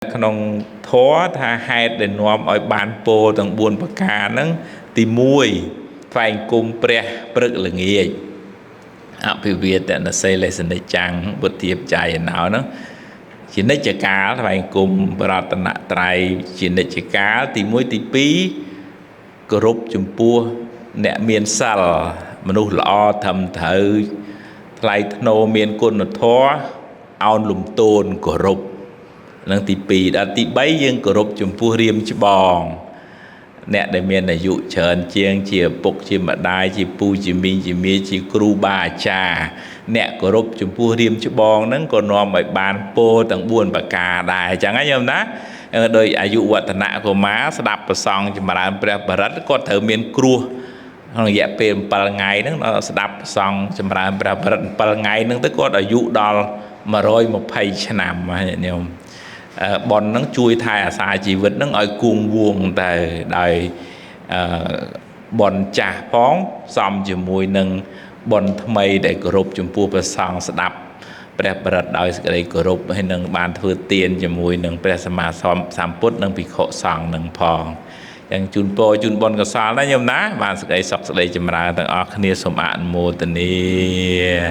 ក្នុងធម៌ថាហេតុដែលនាំឲ្យបានពោទាំង4ប្រការហ្នឹងទី1ថ្វាយគុំព្រះព្រឹកល្ងាចអភិវាទនសេលេសនិច្ចំពុទ្ធាបច្ច័យណោហ្នឹងជានិច្ចកាលថ្វាយគុំរតនត្រ័យជានិច្ចកាលទី1ទី2គោរពចំពោះអ្នកមានសិលមនុស្សល្អត្រឹមត្រូវថ្លៃថ្នូរមានគុណធម៌អោនលំទោនគោរពនឹងទី2ដល់ទី3យើងគោរពចំពោះរៀមច្បងអ្នកដែលមានអាយុច្រើនជាងជាឪពុកជាម្ដាយជាពូជាមីងជាមាជាគ្រូបាអាចារ្យអ្នកគោរពចំពោះរៀមច្បងហ្នឹងក៏នាំឲ្យបានពោទាំង4ប្រការដែរអញ្ចឹងណាញោមណាដោយអាយុវឌ្ឍនកុមារស្ដាប់ប្រសង់ចម្រើនព្រះបរិត្តគាត់ត្រូវមានគ្រោះក្នុងរយៈពេល7ថ្ងៃហ្នឹងដល់ស្ដាប់ប្រសង់ចម្រើនព្រះបរិត្ត7ថ្ងៃហ្នឹងទៅគាត់អាយុដល់120ឆ្នាំហ្នឹងញោមប៉ុនហ្នឹងជួយថែអាសាជីវិតហ្នឹងឲ្យគង់វង្សទៅដោយប៉ុនចាស់ផងសំជាមួយនឹងប៉ុនថ្មីដែលគោរពចំពោះព្រះសង្ឃស្ដាប់ព្រះបរិត្តដោយសេចក្តីគោរពហើយនឹងបានធ្វើទានជាមួយនឹងព្រះសម្មាសម្ពុទ្ធនិងភិក្ខុសង្ឃនឹងផងយ៉ាងជូនពរជូនបុណ្យកុសលណាញោមណាបានសេចក្តីសុខសេចក្តីចម្រើនទាំងអស់គ្នាសូមអនុមោទនា។